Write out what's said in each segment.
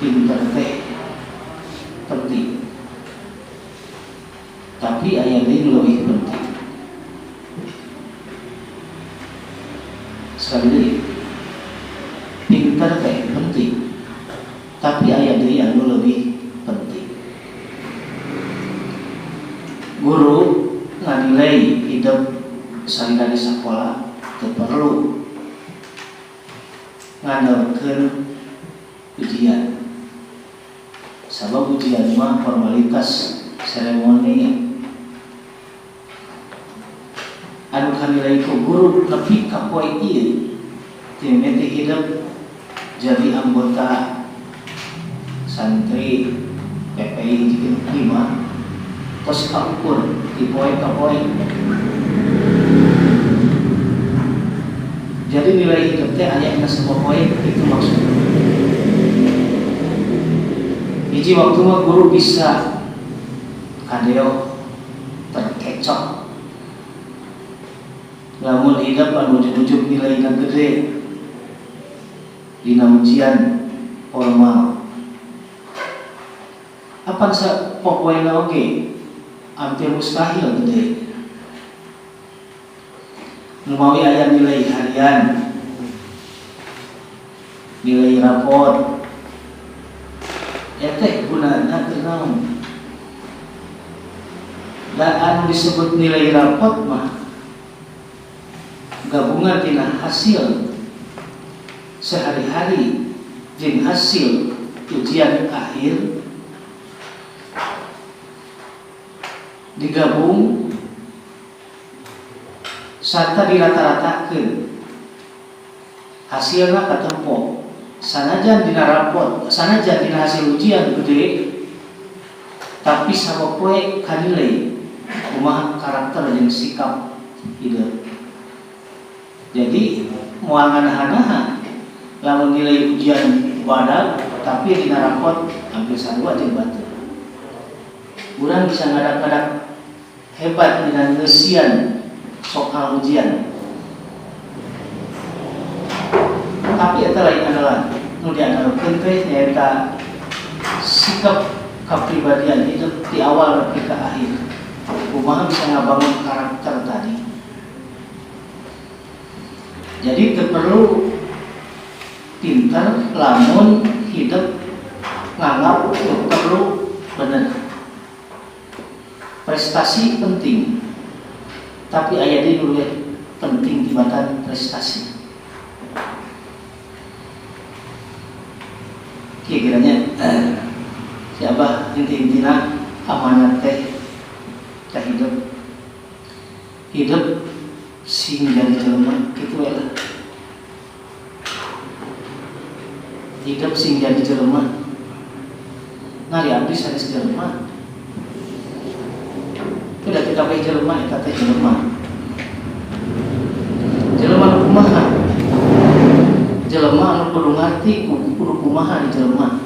Pinter teh penting, tapi aya deui nu leuwih penting. Sekali deui, pinter teh penting, tapi aya deui anu leuwih penting. Guru nganilai hidup salira di sekolah teu perlu ngandalkeun ujian, sabab ujian mah formalitas, seremoni. Anu kanilai ku guru nepi ka poe ieu ti mimiti hidup jadi anggota santri PPI 1 5, tos kaukur ti poe ka poe. Jadi nilai hidup teh aya dina sapopoe itu maksudna. Hiji waktu mah guru bisa kadeo terkecoh lamun hidup anu ujug-ujug nilainya gede dina ujian formal. Apan sapopoena oge hampir mustahil gede. Nu mawi aya nilai harian, nilai rapot, eta gunana teu naon. Da anu disebut nilai rapot mah gabungan tina hasil sehari-hari jeung hasil ujian akhir digabung serta dirata-ratakeun, hasilna katempo. Sanajan dina rapot, sanajan dina hasil ujian gede, tapi sapopoe kanilai kumaha karakter jeung sikap hidup. Jadi moal nganaha-naha lamun nilai ujian badag tapi dina rapot hampir sarua jeung batur. Urang bisa ngadak-ngadak hebat dina ngeusian soal ujian, tapi eta lain andalan. Nu diandalkeun teh nyaeta sikap kepribadian hidup di awal nepi ka akhir, kumaha bisa ngabangun karakter tadi. Jadi teu perlu pinter lamun hidup nganggap teu perlu bener. Prestasi penting, tapi aya deui nu leuwih penting tibatan prestasi. Kira-kiranya si Abah inti-intina amanat teh ka hidup, hidup sing jadi jelema kitu we lah. Hidup sing jadi jelema, ngari abdi sanes jelema. Tidak kita bae jelema, eta teh jelema. Jelema nu kumaha? Jelema anu kudu ngarti kudu kumaha di jelema.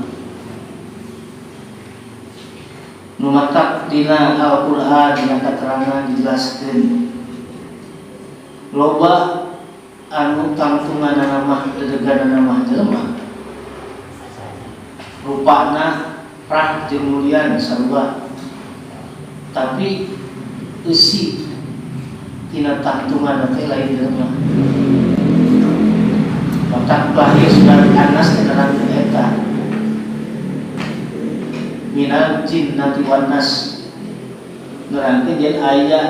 Nu matak dina Al-Qur'an, dina katerangan dijelaskeun loba anu tangtunganana mah dedeganana mah jelema, rupana prah jeung mulian sarua, tapi eusi tina tangtungan teh lain jelema. Matak lahir surat An-Nas teh nerangkeun eta minal jinnati wan nas, nerangkeun yen aya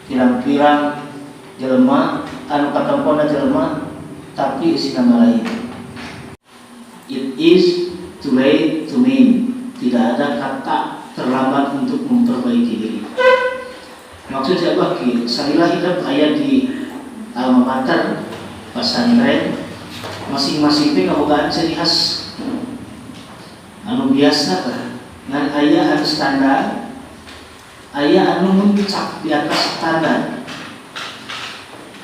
pirang-pirang jelema anu katempona jelema tapi eusina mah lain. It is too late to mean. Tidak ada kata terlambat untuk memperbaiki diri. Maksud siapa ki? Salila hidup aya di alma mater pesantren, masing-masing teh kabogaan ciri khas anu biasa lah. Ngan aya anu standar, aya anu muncak di atas standar.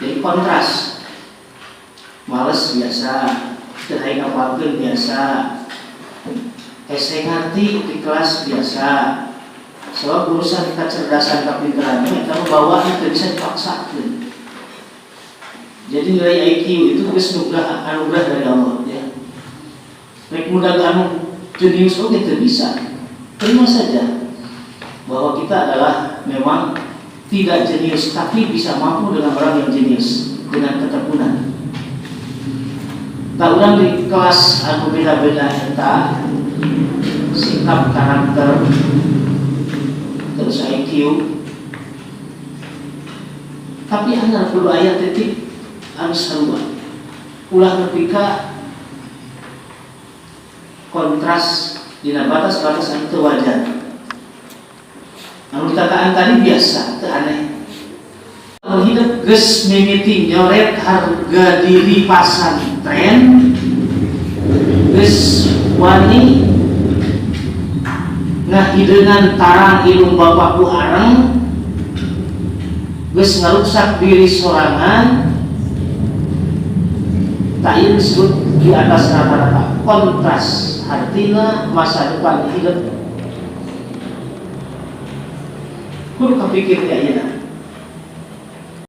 Jadi kontras. Males biasa, teu hayang ngapalkeun biasa, hese ngarti di kelas biasa. Sebab urusan kecerdasan kapinteran eta mah bawaan, teu bisa dipaksakeun. Jadi nilai IQ itu geus anugerah dari Allah ya. Rek muda anu jenius oge teu bisa. Terima saja bahwa kita adalah memang tidak jenius, tapi bisa mampu dengan orang yang jenius dengan ketekunan. Tah, urang di kelas anu beda-beda eta sikap, karakter, terus IQ, tapi hanya kudu aya titik anu sarua, ulah nepi ka kontras dina batas-batas anu teu wajar, anu ditataan tadi biasa, teu aneh. Mun hidup geus mimiti nyoret harga diri pasantren, geus wani ngahideungan tarang ilung bapak ku areng, geus ngaruksak diri sorangan, tah, ieu disebut di atas rata-rata, kontras, artinya masa depan hidup kudu kepikir di ayeuna.